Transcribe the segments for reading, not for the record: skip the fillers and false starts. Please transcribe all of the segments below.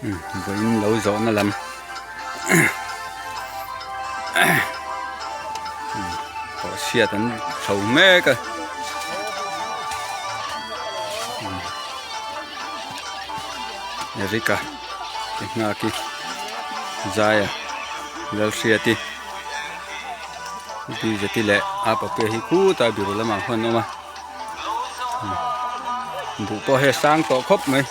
Vawiin lo zawhna lam pawh hriat an chho mek a Eric-a te nghak hi Zaia Lalhriati Bzeti leh a papuia hi khutah biru lamah khuan an awm a buh pawh hei a sang tawh khawp mai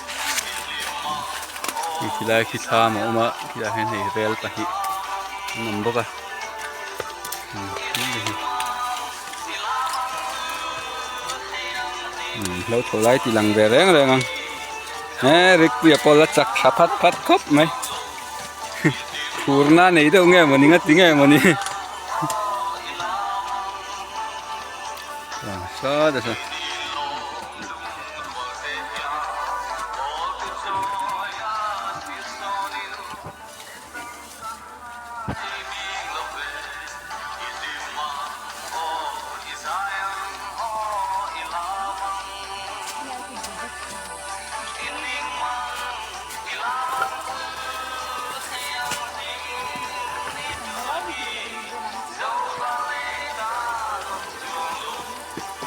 hei khilai khi thlam a awm a khilaiah hian hei rel pahnih an awm bawk a hlo tho lai tih lang ve reng reng ang he rikpuia pawh la chak tha phat phat khawp mai phurna nei deuh nge mawni nga ti nge mawni. Sa sa.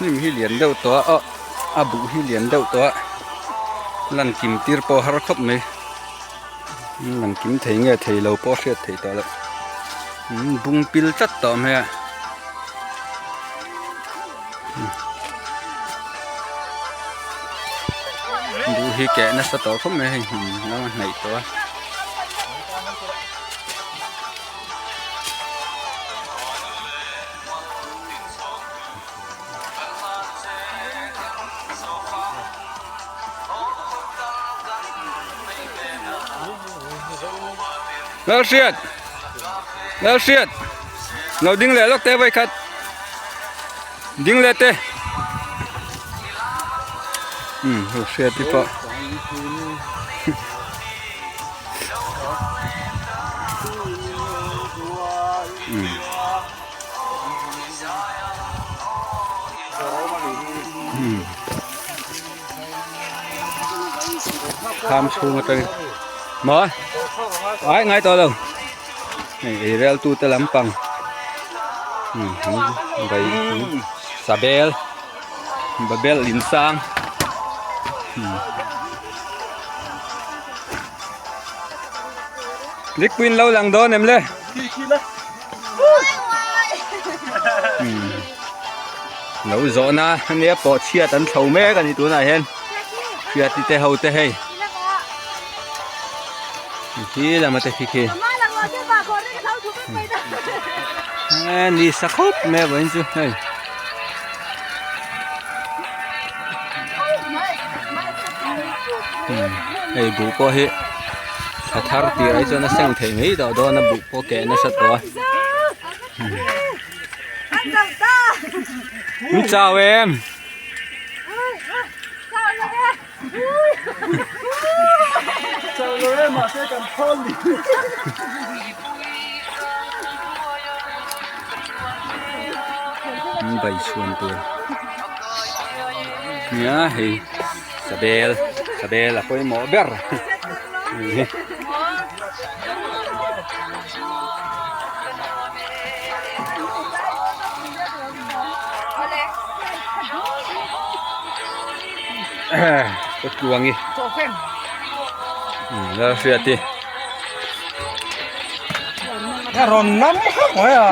Hnim hi lian deuh tawh a aw a buh hi lian deuh tawh a lan kim tir pawh a har khawp mai lan kim thei nge thei lo pawh a hriat theih tawh loh bung pil tlat tawh mai a. Buh hi keh nasa tawh khawp mai hei hmun lama hnaih tawh a. Lalhriat Lalhriat lo ding leh lawk teh vawikhat ding leh teh umm Lalhriat hi pawh. Kham chhung atangin maw ai ngai tawh lo hei ei rel tu te lampang vai sabel babel insang. Likpuiin lo lang dawn em le? Lo zawhna ania pawh chhiat an thlo mek a ni tunah hian hriati te ho te hei khi lama te khi khi ni sa khawp mai a vawiin chu hei. Hei buh pawh hi thla thar tih ai chuan a seng theih mai tawh dawn a buh pawh keh nasa tawh a min chau em bai chhuan tur nia hei sabel sabel a pawimawh ber hi. Ka tluangi la hriati rawn nam hak mai a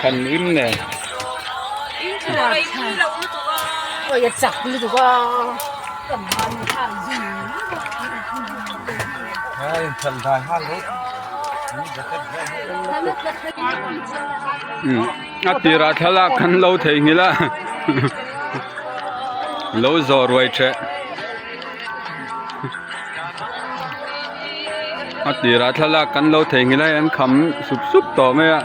khan rim nen Ôi chặt lutuk a A tirah thlalak kan lo theihnghilh a lo zawh ruai theh a tirah thlalak kan lo theihnghilh a hei an kham sup sup tawh mai a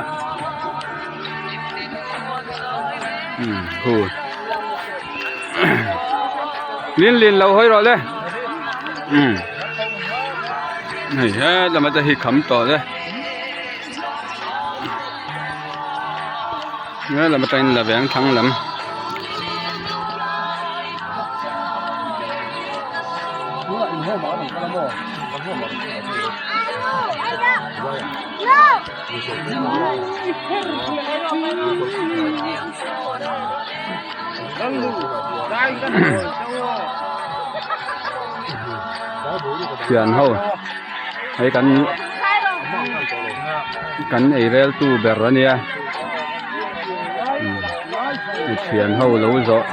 hu lin lin lo hawi rawh le hei hetlama te hi kham tawh le. He lam atangin la veng thlang lam. Thian ho hei kan kan ei rel tu ber a nia thian ho lo zawh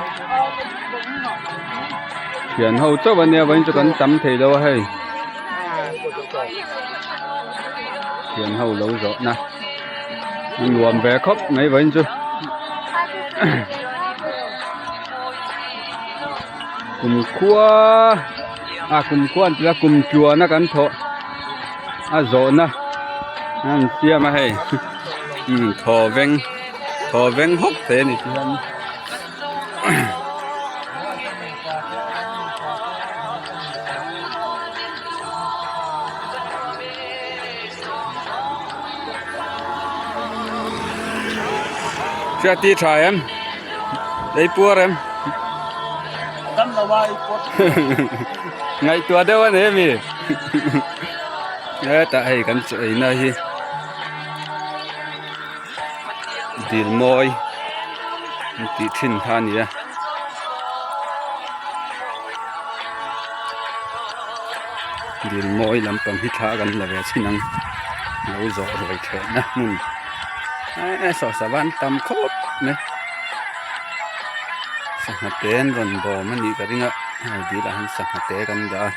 thian ho chauh a nia vawiin chu kan tam thei lo a hei thian ho lo zawh na a nuam ve khawp mai vawiin chu kumkhua a kumkhua an tia kum tluana kan thawh a zawhna an siam a hei thaw veng thaw veng hawk thei a ni tihian. Hriati tha em ei puar em ngaihtuah deuh a ni emi hetah hei kan chaw eina hi dil mawi an tih thin kha a ni a. Dil mawi lampang hi thla kan la ve chhin ang lo zawh ruai thehna hmun eee saw sava an tam khawp mai sangha te an rawn bawm a nih ka ring a hei dil ah hian sangha te kan dah a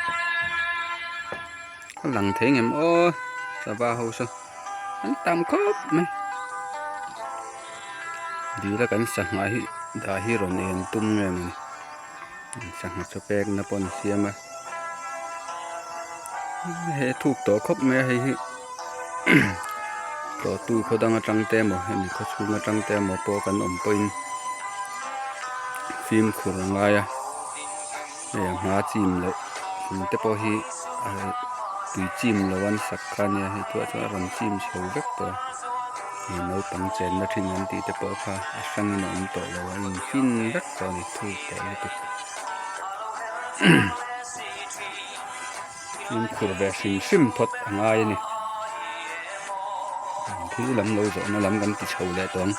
a lang thei ngem aw sava ho saw an tam khawp mai dil a kan sangha hi dah hi rawn en tum nge mawni. Sangha chu pek na pawh an siam a he thuk tawh khawp mai a hei hi tlawhtu khaw dang atang te emaw hemi khaw chhung atang te emaw pawh kan awm pawhin fimkhur a ngai a hei a hma chim loh chung te pawh hi tui chim loh an sak kha ania hei thuah chuan a rawn chim chho vek tawh a hei naupang chenna thin an tih te pawh kha a hrangin a awm tawh lo a infin vek tawh a ni thuk tawh lutuk fimkhur ve hrim hrim phawt a ngai a ni thil lam lo zawhna lam kan ti chho leh tawh ang.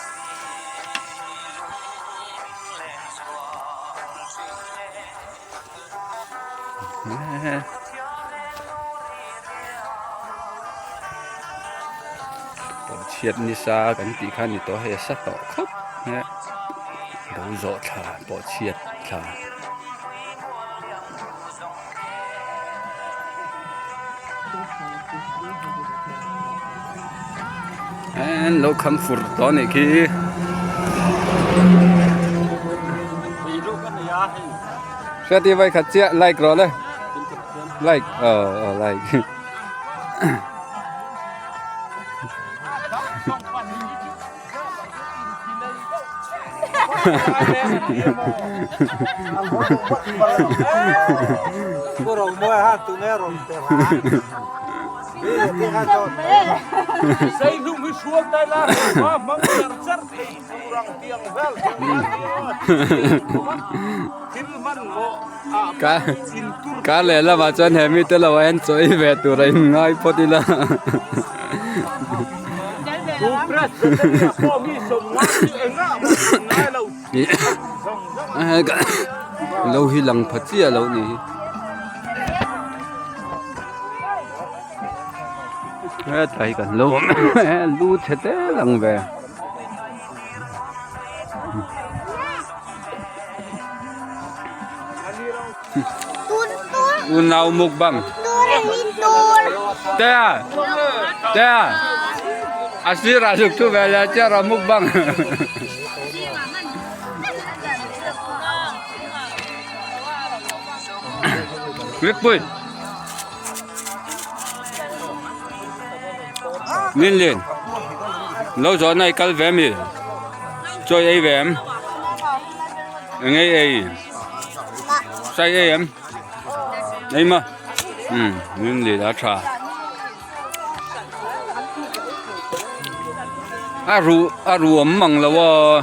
Chhiat nisa kan tih kha a ni tawh a hei a sa tawh khawp mai a lo zawh thla pawh chhiat thla. An lo kham fur tawh a nih khi. Hriati vai khat chiah like rawh le like aw aw like. Kar leh lamah chuan he mite lo ah hian chaw ei ve tur a in ngai phawt ila. Lo hi lang pha chiah lo ni hi. Hetlai kan lo lu chhe te lang ve. Unau mukbang. Te a. Te a. A sir ah zuk thu ve le chiah rawh mukbang. Rikpui. Lin lin. Lo zawh na i kal ve mi. Chaw i ei ve em? Eng ei ei? Sai ei em? Ei ma. Um, lin lin a tha. A ru a ru awm mang lo aw.